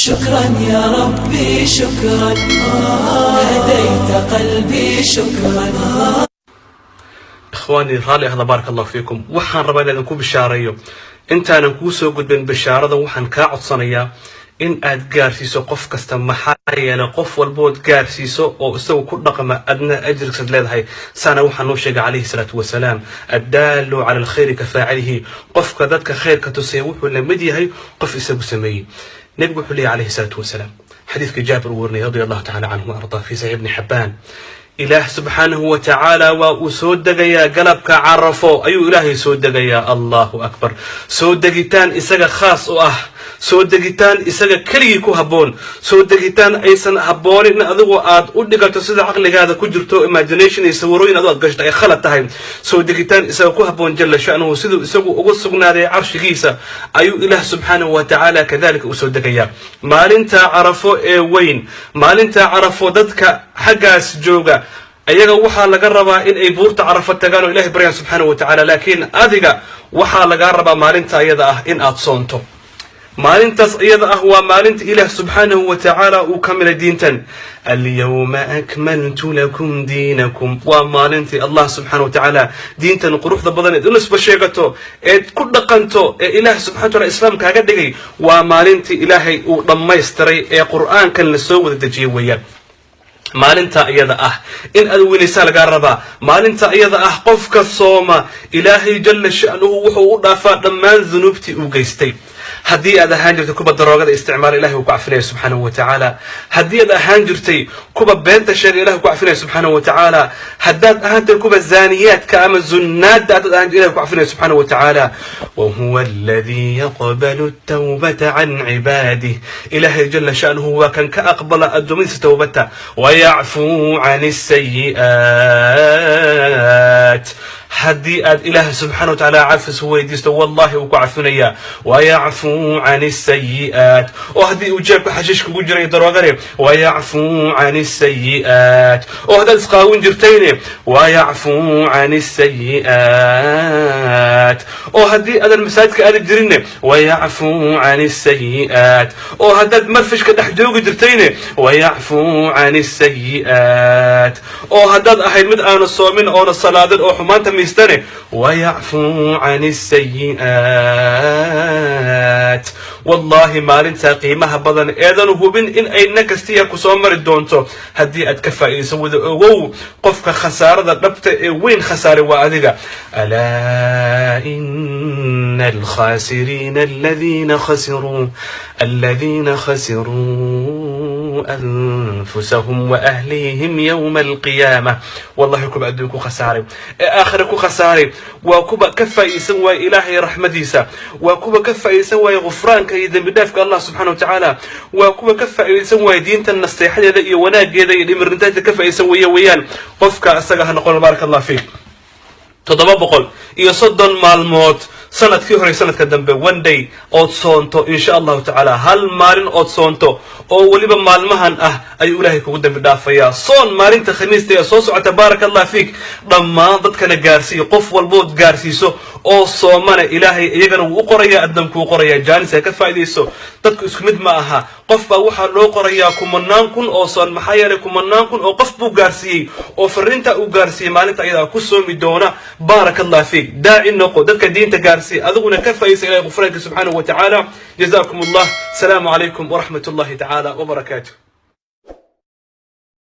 شكرا يا ربي، شكرا، هديت قلبي، شكرا. Ikhwaanii, raalli ahda, baaraka Allahu fiikum. Waxaan rabaa inaan idinku bishaareeyo. Intaanan kuu soo gudbin bishaarada, waxaan kaa codsanayaa in aad gaarsiiso qof kasta. Maxaa yeelay, qof walbood gaarsiiso oo isagu ku dhaqma, adna ajirkaad leedahay. Saana waxaa noo sheegay calayhi salaatu wasalaam: الدال على الخير كفاعله. Qofka dadka khayrka tusaya wuxuu la mid yahay qof isagu sameeyey. Nebigu wuxuu leeyahy calayhi salaatu wasalaam, xadiidka Jaabir uu warinay رضي الله تعالى عنه وأرضاه في صحيح Ibni Xabbaan: Ilaah subxaanahu wa tacaala waa uu soo degayaa. Galabka Carafo ayuu Ilaahay soo degayaa. Allahu akbar! Soo degitaan isaga khaas u ah, soo degitaan isaga keligii ku habboon, soo degitaan aysan habboonin in adigu aad u dhigato sida caqligaada ku jirto, imagination iyo sawirooyin adu aad gashto ay khalad tahay. Soo degitaan isaga ku habboon jalla sha'nuhu, siduu isagu ugu sugnaaday carshigiisa, ayuu Ilaah subxaanahu wa tacaala kadalika u soo degayaa maalinta Carafo ee weyn. Maalinta Carafo dadka xaggaas jooga, ayaga waxaa laga rabaa in ay buurta Carafo tagaan oo Ilahay baryaan subxaanahu wa tacaala. Laakiin adiga waxaa lagaa rabaa maalinta ayada ah in aad soonto. Maalintaas iyada ah waa maalinta Ilaah subxaanahu wa tacaala uu ka milay diintan: اليوم أكملت لكم دينكم. Waa maalintii Allah subxana wa tacaala diintan quruxda badan eed u nisba sheegato, eed ku dhaqanto, ee Ilaah subxana wa taala Islaam kaaga dhigay, waa maalintii Ilaahay uu dhammaystiray ee Qur'aankan la soo wada dejiyey weeyaan. Maalinta iyada ah in aad weynaysaa lagaa rabaa. Maalinta iyada ah qofka sooma, Ilaahay jalla sha'nuhu wuxuu u dhaafaa dhammaan dunuubtii uu geystay. Haddii aad ahaan jirtay kuwa daroogada isticmaala, Ilahay uu ku cafinaya subxaanahu wa tacaala. Haddii aad ahaan jirtay kuwa beenta sheega, Ilahay ku cafinaya subxaanahu wa tacaala. Haddaad ahaantay kuwa zaaniyaadka ama zunaadda haddaad ahaan, Ilahay ku cafinaya subxaanahu wa tacaala. وهو الذي يقبل التوبة عن عباده. Ilaahay jalla sha'nuhu waa kan ka aqbala addoommadiisa towbata. ويعفو عن السيئات. Haddii aad Ilaah subxana wa tacaala cafis weydiisto, wallahi wuu ku cafinayaa. ويعفو عن السيئات. Oo haddii uu jeebka xashiish kugu jiray, daroogane, ويعفو عن السيئات. Oo haddaad isqaawin jirtayne, ويعفو عن السيئات. Oo haddii aadan masaajidka aadi jirinne, ويعفو عن السيئات. Oo haddaad marfishka dhex joogi jirtayne, ويعفو عن السيئات. Oo haddaad ahayd mid aana soomin oona salaadin oo xumaanta miistane, ويعفو عن السيئات. Wallahi, maalintaa qiimaha badan eedan hubin in ay na kastiya ku soo mari doonto, haddii aad ka faa'iidayso, wada ogow, qofka khasaarada dhabta ee weyn khasaaray waa adiga. ألا إن الخاسرين الذين خسروا أنفسهم وأهليهم يوم القيامة. Wallahi, kuba adduun ku khasaaray ee aakhira ku khasaaray waa kuba ka faa'iidaysan waaya Ilaahay raxmadiisa, waa kuwa ka faa'iidaysan waaya gufraanka iyo dembi dhaafka Allah subxana wa tacaala, waa kuwa ka faa'iidaysan waaya diinta nasteexadeeda iyo wanaageeda iyo dhimirintadeeda ka faa'iidaysan weeye weeyaan. Qofka isaga ha noqon. Baaraka Allah fiik. 730 maalmood sanadkii hore, sanadka dambe, one day ood soonto, insha Allahu tacaala, hal maalin ood soonto oo weliba maalmahan ah, ayuu Ilaahay kugu dambi dhaafayaa. Soon maalinta Khamiista ee soo socota. Baaraka Allah fiik. Dhammaan dadkana gaarsiiyo. Qof walbood gaarsiiso oo soomana, Ilaahay iyagana wuu u qorayaa, adna kuu qorayaa. Jaanis ha ka faa'iidayso. Dadku isku mid ma aha. Qof baa waxaa loo qorayaa kumanaan kun oo soon. Maxaa yeelay, kumanaan kun oo qof buu gaarsiiyey oo fariinta uu gaarsiiyey maalinta ayadaa ku soomi doona. Baaraka Allah fiik. Daaci noqo, dadka diinta gaarsiiya, adiguna ka faa'iidaysa Ilahay gufraanka subxaanahu wa tacaala. جزاكم الله. السلام عليكم ورحمة الله تعالى وبركاته.